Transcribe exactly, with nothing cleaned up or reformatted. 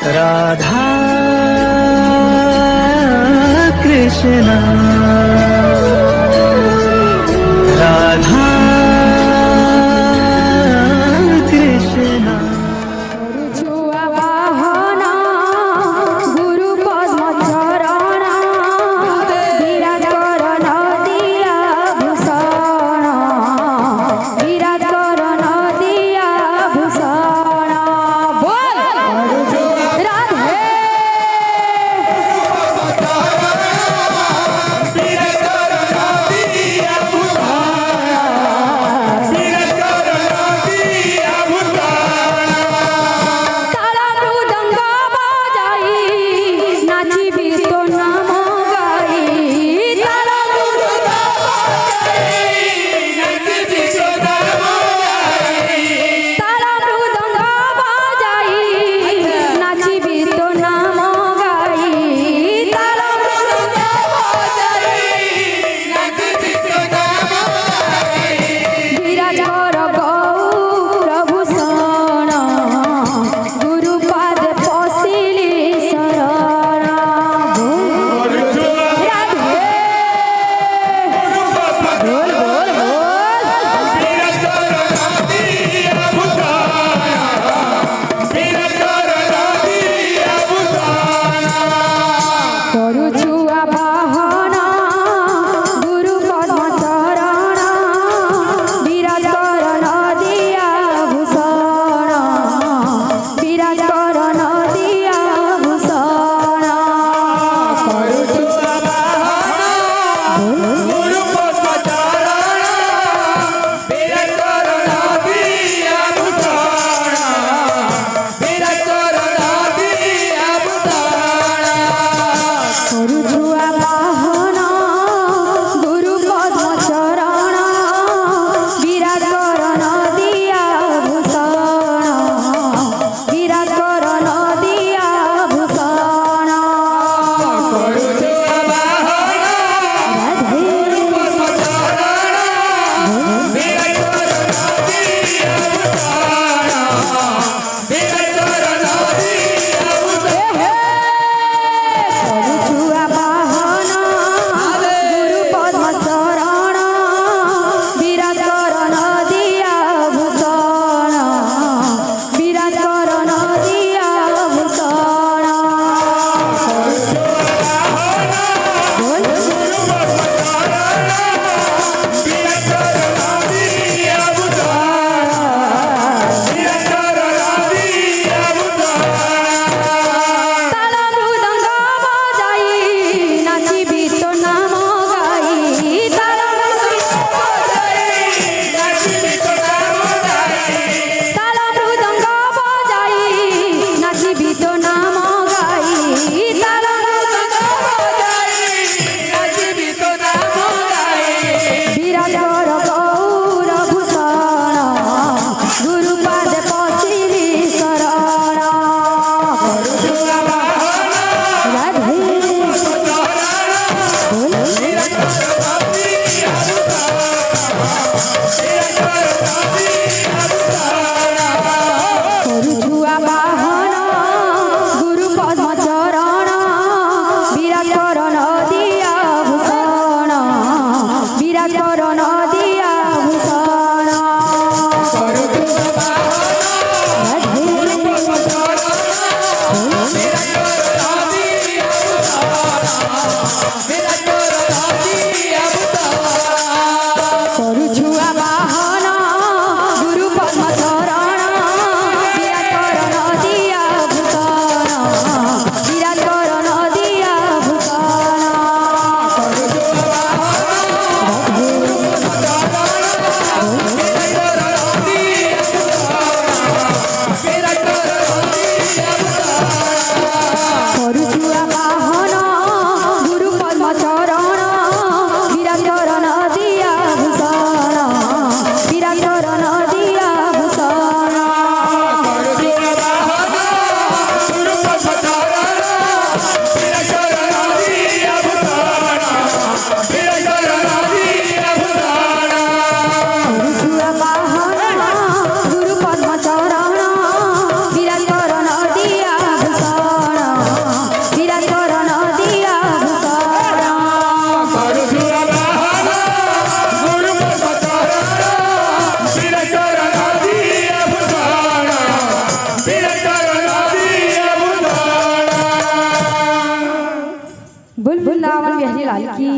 राधा कृष्णा, राधा कृष्णा। छुआ वाहन गुरु पद्म चरण, विराज कर नदिया भूषण, विराज कर नदिया भूषण। बोल राधे। ताला मृदंग बजाई, नाचिबी तो नाम गाई। ताला मृदंग बजाई, नाचिबी तो नाम गाई। ताला मृदंग बजाई, नाचिबी तो नाम गाई। ताला मृदंग बजाई, नाचिबी तो नाम गाई। विराज कर गौर भूषण, गुरु पाद पसिली शरण। बोल राधे। बोल, बोल, बोल। करू छुआ वाहन गुरु पद्म चरण, विराज कर नदिया भूषण, विराज कर नदिया भूषण। करू छुआ वाहन गुरु पद्म चरण, विराज कर नदिया भूषण। करू छुआ वाहन गुरु पद्म चरण, विराज कर नदिया भूषण, विराज कर नदिया भूषण। राधे। करू छुआ वाहन गुरु पद्म चरण, विराज कर नदिया भूषण, विराज कर नदिया भूषण। बोल। ताला मृदंग बजाई, नाचिबी तो नाम गाई। ताला मृदंग बजाई, नाचिबी तो नाम गाई। ताला मृदंग बजाई, नाचिबी तो नाम गाई। ताला मृदंग बजाई, नाचिबी तो नाम गाई। विराज कर गौर भूषण, गुरु पाद पसिली शरण। राधे। बोल। करू छुआ वाहन गुरु पद्म चरण, विराज कर नदिया भूषण, विराज कर नदिया भूषण। करू छुआ वाहन गुरु पद्म चरण, विराज कर नदिया भूषण, विराज कर नदिया भूषण। करू छुआ वाहन गुरु पद्म चरण, विराज कर नदिया भूषण, विराज कर नदिया भूषण। करू छुआ वाहन गुरु पद्म चरण, विराज कर नदिया वृंदावन बिहारी लाल की।